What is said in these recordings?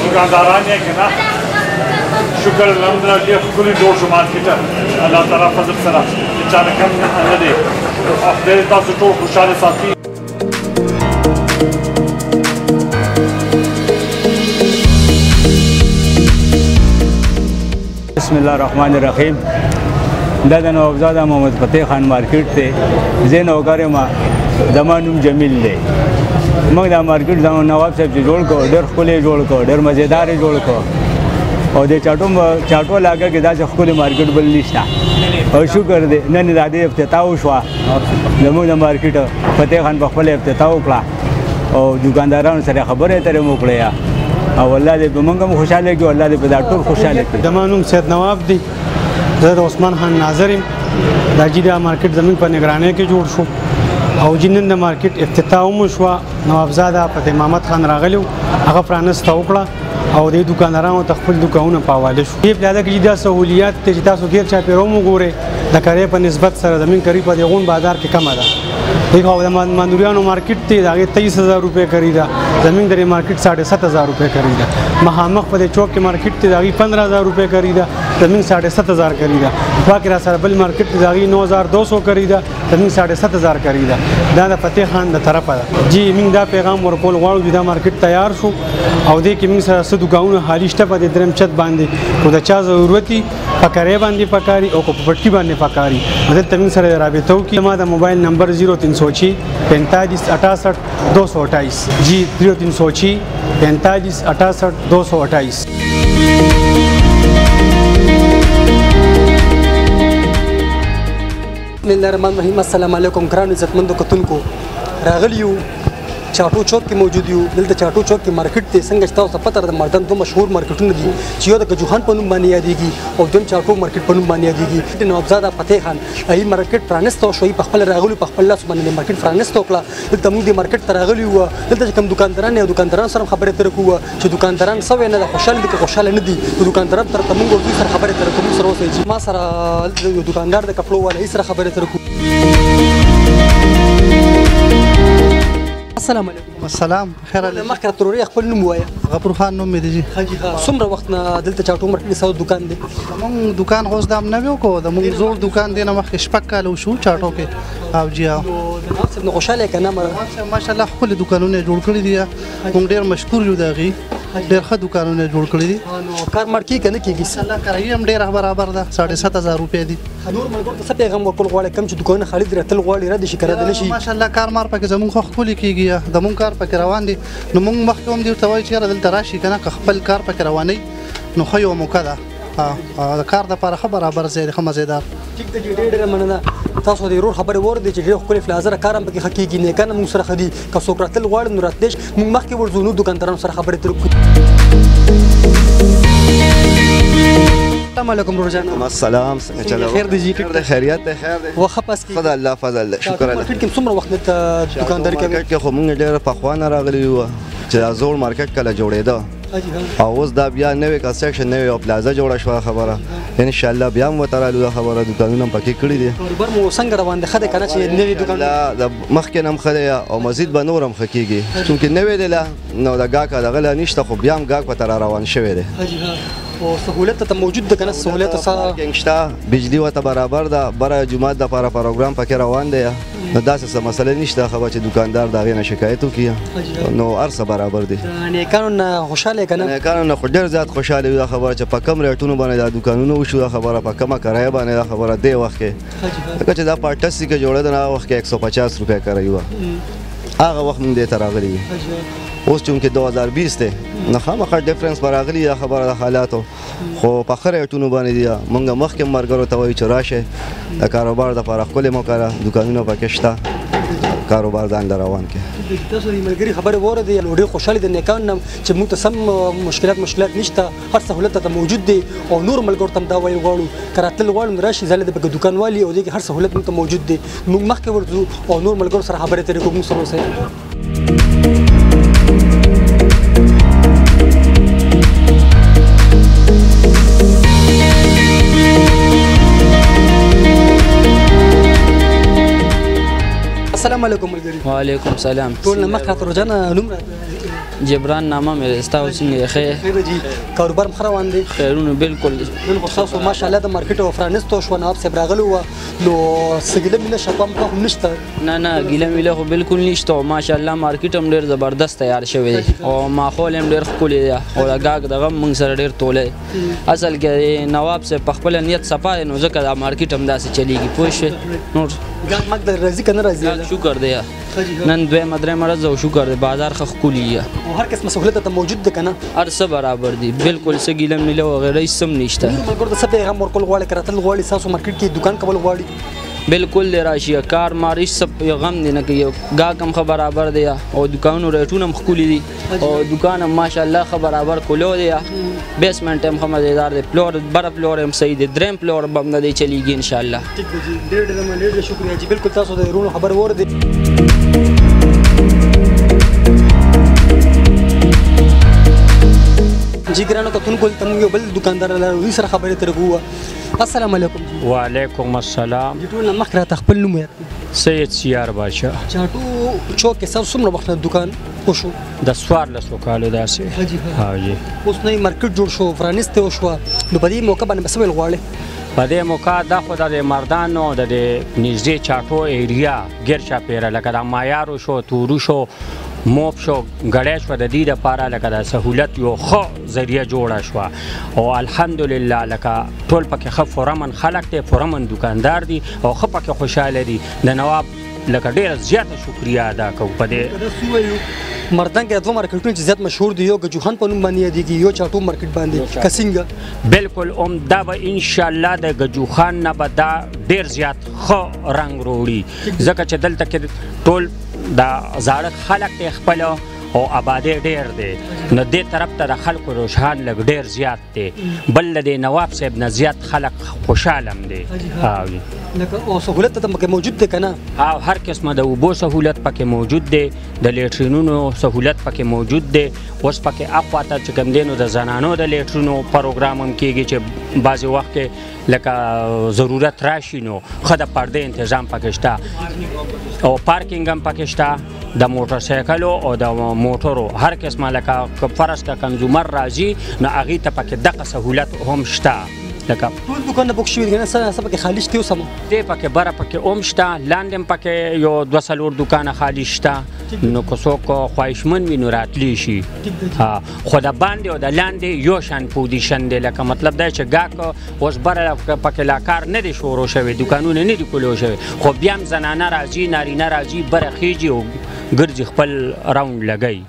دکانداران یې که نه، شکر الحمدلله ډېر ښکلی جوړ شو مارکیټ، الله تعالی فضل سره چې چا نه کم نه دی. خدای دې تاسو ټول خوشحاله ساتي. بسم الله الرحمن الرحیم. دا د نوابزاده محمد فتح خان مارکیټ دی. زه نوکر یم، زما نوم جمیل دی. موږ دا مارکیټ زموږ نواب صاحب چې جوړ کړ، ډېر ښکلی جوړ کړ، ډېر مزیدار یې جوړ کړ. او د چاټو علاقه کې داسې ښکلی مارکیټ بل نشته، او شکر دی نن د دې افتتاح وشوه. زموږ د مارکیټ فتح خان په خپله افتتاح وکړه او دکاندارانو سره خبرې اترې مو وکړې، او الله دې په موږ هم خوشحاله کړي، الله دې په دا ټول خوشحاله کړي. زما نوم سید نواب دی، زه د عثمان خان ناظر یم. دا جي دا مارکیټ زموږ په نګرانۍ کې جوړ شو، او جي نن د مارکیټ افتتاح هم وشوه. نوابزاده فتح محمد خان راغلی و، هغه پرانسته وکړه او دې دکاندارانو ته خپل دکانونه په حواله شو. دې پلاده کې دا سهولیات دی چې تاسو ګیر چاپېره هم وګورئ، د کرایې په نسبت سره زموږ کري په دې غون بازار کې کمه ده. دغه د مندوریانو مارکیټ دی، د هغې 23,000 روپۍ کري ده، زموږ د دې مارکیټ 7,500 روپۍ کري ده. مخامخ په دې چوک کې مارکیټ دی، د هغې 15,000 روپۍ کري ده، زموږ 7,500 کري ده. خوا کې را سره بل مارکیټ دی، د هغې 9,200 کري ده، زموږ 7,500 کري ده. دا د فتح خان د طرفه ده. جی موږ دا پیغام ورکول غواړو چې دا مارکیټ تیار شو، او دې کې موږ سره څه دکانونه خالي شته په دې دریم چت باندې، خو د چا ضرورت وي په کرایه باندې پکاري او که په پټکي باندې پکاري، دلته موږ سره رابطه وکړي. زما د موبایل نمبر 0306 45 68 228. جی 0306 45 68 228. بسم الله الرحمن الرحیم. السلام علیکم ګرانو عزتمندو کتونکو، راغلی یو چاټو چوک کې موجود یو. دلته چاټو چوک کې مارکیټ دی. څنګه چې تاسو ته پته ده، د مردان دوه مشهور مارکیټونه دي چې یو د کجوخان په نوم باندې یادېږي او دویم چاټو مارکیټ په نوم باندې یادېږي. د نوابزاده فتح خان هغې مارکیټ پرانسته شو، هغې په خپله راغلو په خپل لاس باندې د مارکیټ پرانسته وکړه. دلته موږ دې مارکیټ ته راغلي وو. دلته چې کوم دکانداران دي، دکاندارانو سره هم خبرې اترې کوو چې دکانداران څه وایي، نه ده خوشحاله دي که خوشحاله نه دي. د دکاندارانو سره ته موږ او دوی سره خبرې اترې کوو. موږ سره اوسئ. ما سره دلته یو دکاندار د کپړو والا، هغې سره خبرې اترې کوو. السلام علیکم. السلام، خیر علیکم. مخکې راته وروره خپل نوم ووایه. غفور خان نوم مې دی. جي ښه جي، ښه. څومره وخت نه دلته چاټو مارکیټ کې ستاسو دکان دی؟ زموږ دکان خو اوس دا هم نوی وکړو، زموږ زوړ دکان دی نه مخکې 6 کاله وشو چاټو کې. او جي نو د نواب صاحب نه خوشحاله یې که نه؟ نواب صاحب ماشاءالله ښکلي دکانونه یې جوړ کړي دي، موږ ډېر مشکور یو د هغې، ډېر ښه دکانونه یې جوړ کړي دي. نو کار مار کېږي که نه کېږي؟ ماشاءالله کرایې هم ډېره برابر ده، 7,500 روپۍ دي. نور ملګرو ته څه پیغام ورکول غواړې کوم چې دکانونه خالي دي، راتلل غواړي، را دي شي که را دي نه شي؟ ماشاءالله کار مار پکې زموږ خو ښکلي کېږي، زموږ کار پکې روان دی. نو موږ مخکې هم دې ورته وایو چې یاره دلته راشي که نه، که خپل کار پکې روانوي نو ښه یوه موقع ده. د کار دپاره ښه برابر ځای دی، ښه مزیدار. ټیک دی جي، ډېر ډېره مننه. تاسو د ورور خبرې واورېدې چې ډېر ښکلې فلازره کار هم پکې ښه کېږي، نیکان هم موږ سره ښه دي. که څوک راتلل غواړي نو راتلی شي. موږ مخکې ورځو، نور دکاندارانو سره خبرې اترې وکړو. السلام علیکم ورور جان. السلام، څنګه چلو؟ خیر دی جی؟ خیر دی، خیریت دی، خیر دی. وخه پاس کی؟ خدای الله فضل دی، شکر الله. مارکیټ کې څومره وخت ته دکانداري کوي؟ مارکیټ کې خو موږ ډېر پخوا نه راغلي یو چې دا زوړ مارکیټ کله جوړېده، او اوس دا بیا نوې کنسټرکشن، نوې یو پلازا جوړه شوه. خبره ان شاء الله بیا هم ورته رالو. دا خبره دکانونه هم پکې کړي دي. کاروبار مو څنګه روان دی؟ ښه دی که نه چې نوې دکان؟ د مخکې نه هم ښه دی او مزید به نور هم ښه کېږي، چونکې نوې دی لا نو د ګاک دغه لا نشته، خو بیا هم ګاک ورته را روان شوی دی. او سهولت ته موجود ده که نه؟ سهولت څه پارکینګ شته، بجلی ورته برابر ده، بره جومات دپاره پروګرام پکې روان دی، نو داسې څه مسله نشته خبره چې دکاندار د هغې نه شکایت وکړي، نو هر څه برابر دي. نیکانو نه خوشحاله یې که نه؟ نیکانو نه خو ډېر زیات خوشحاله یو. دا خبره چې په کم ریټونو باندې دا دکانونه وشو، دا خبره په کمه کرایه باندې، دا خبره دې وخت کې ځکه چې دا په 88 کې جوړېده، نو هغه وخت کې 150 روپۍ کرایه وه، هغه وخت موږ دې ته راغلي یو. اوس چونکې 2020 دی نو خامخا ډفرنس به راغلي دا خبره د حالاتو، خو په ښه ریټونو باندې دي. موږ مخکې هم ملګرو ته وایو چې راشئ د کاروبار دپاره ښکلې موقع ده، دکانونه پکې شته، کاروبار ځان له روان کړي. تاسو د ملګري خبرې واورېدې، نو ډېر خوشحاله دي نیکان نه چې موږ ته سم مشکلات نشته، هر سهولت ته موجود دی. او نور ملګرو ته هم دا ویل غواړو که راتلل غواړو نو راشي، ځله د دکان والي او دې کې هر سهولت موږ ته موجود دی. موږ مخکې ورځو او نور ملګرو سره خبرې اترې کوو. موږ سره اوسئ. السلام السلام علیکم ملګري. وعلیکم سلام. ټول نه مخکې راته روزانه نوم جبران نامه مې ستا څنګه یې؟ خیر جی، کاروبار هم ښه روان دی؟ خیرونه بالکل. نن خو ستاسو ماشاءالله د مارکیټ او پرانیستو شوه، نواب صاحب راغلی وه، نو څه ګیله مې نشته، پام هم نشته؟ نه نه، ګیله میله خو بالکل نشته. ماشاءالله مارکیټ هم ډېر زبردست تیار شوی دی او ماحول هم ډېر ښکلی دی او د ګاګ دغه هم موږ سره ډېر تولی. اصل کې نواب صاحب په خپله نیت صفا دی، نو ځکه دا مارکیټ هم داسې چلیږي، پوه شوې؟ نور ګاګ ماګ در راځي که نه راځي؟ شکر دی، نن دویمه درېیمه ورځ او شکر دی بازار ښه ښکلي او هر قسمه سهولت ته موجود دی که نه؟ هر څه برابر دي بالکل، څه ګیله میله وغیره هېڅ هم نشته. نور ملګرو ته څه پیغام ورکول غواړې که راتلل غواړي ستاسو مارکیټ کې دوکان کول غواړي؟ بالکل دی راشي، کار مار هېڅ څه غم دی نه کوي، ګاک هم ښه برابر دی او دوکانونو ریټونه هم ښکلي دي او دوکان هم ماشاءالله ښه برابر کلو دی، بیسمنټ هم ښه مزیدار دی، پلور بره پلور هم صحیح دی، دریم پلور به هم نه دی چلیږي انشاءالله. ټیک دی جي، ډېر ډېر مننه، ډېر ډېر شکریه جي. بالکل تاسو د وروڼو خبر واورېدې. جی ګرانو کتونکو، دلته موږ یو بل دوکاندار لرو، دوی سره خبرې ترې کوو. السلام علیکم. وعلیکم السلام. جی ټول نه مخکې راته خپل نوم یاد کړئ. سید سیار بادشاه. چاټو چوک کې ستاسو څومره وخت نه دوکان وشو؟ د 14 کالو داسې. ها جی. اوس نوی مارکیټ جوړ شو، پرانیستی وشوه، نو په دې موقع باندې به څه ویل غواړې؟ په دې موقع دا خو د مردانو د دې نږدې چاټو ایریا ګیر چاپېره لکه د مایارو شو، تورو شو، موب شو، ګړی شوه، د دې دپاره لکه د سهولت یو ښه ذریعه جوړه شوه او الحمدلله لکه ټول پکې ښه فرمن خلک دی، فرمن دوکاندار دي او ښه پکې خوشحاله دي. د نواب لکه ډېره زیاته شکریه ادا کوو په دې. مردان کې دوه مارکیټونه چې زیات مشهور دي، یو ګجوخان په نوم باندې یادېږي، یو چاټو مارکیټ باندې، که څنګه؟ بالکل هم دا به انشاءالله د ګجوخان نه به دا ډېر زیات ښه رنګ وروړي، ځکه چې دلته کې ټول دا زاړه خلک دی خپل او آبادی ډېر دی، نو دې طرف ته د خلکو رجحان لږ ډېر زیات دی. بل له دې نواب صاحب نه زیات خلک خوشحاله هم دی. لکه او سهولت ته پکې موجود دی که نه؟ او هر قسمه د اوبو سهولت پکې موجود دی، د لیټرینونو سهولت پکې موجود دی. اوس پکې اخوا ته چې کوم دی نو د زنانو د لیټرینو پروګرام هم کېږي چې بعضې وخت کې لکه ضرورت راشي نو ښه د پردې انتظام پکې شته او پارکینګ هم پکې شته د موټر سایکلو او د موټرو هر قسمه، لکه که فرض که کنزومر راځي نو هغې ته پکې دغه سهولت هم شته. لکه ټول دوکانونه بوک شوي دي که نه؟ څه پکې خالي شته اوس هم؟ دی پکې بره پکې هم شته، لاندې هم پکې یو دوه څلور دوکانه خالي شته، نو که څوک خواهشمند وي نو راتلی شي. خو د باندې او د لاندې یو شان پوزیشن دی، لکه مطلب دا چې ګاک اوس بره پکې لا کار نه دی شروع شوی، دوکانونه نه دي کولو شوي، خو بیا هم زنانه راځي، نارینه راځي، بره خېږي او ګرځي خپل راوند لګوي.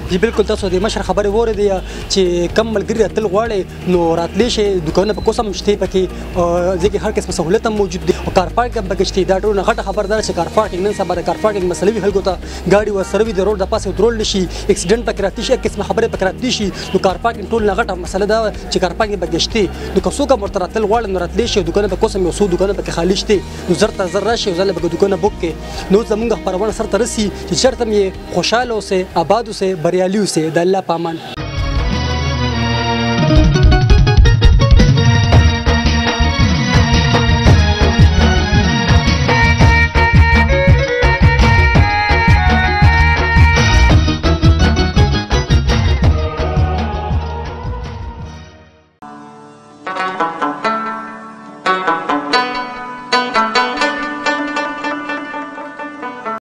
جی بالکل تاسو د مشر خبرې واورېدې چې کم ملګري راتلل غواړي نو راتلی شي، دوکانونه په کوس هم شته پکې، ځکه هر قسم سهولت هم موجود دی او کار پارک هم پکې شته. دا ټول غټه خبر ده چې کار پارکینګ نن سبا د کار پارکینګ مسله وي، خلکو ته ګاډي ورسره وي، د روډ د پاسه درول نشي، اکسیډنټ پکې راتلی شي، هر قسم خبرې پکې راتلی شي. نو کار پارکینګ ټول نه غټه مسله ده چې کار پارکینګ پکې شته، نو که څوک هم ورته راتلل غواړي نو راتلی شي. دوکانونه په کوس هم یو څو دوکانونه پکې خالي شته، نو زر تر زر راشي او ځله پکې دوکانونه بوک کړي. نو زموږ خپرونه سر ته رسي چې چېرته هم یې خوشحاله اوسئ، آباد اوسئ، بریالي اوسئ. د الله په امان.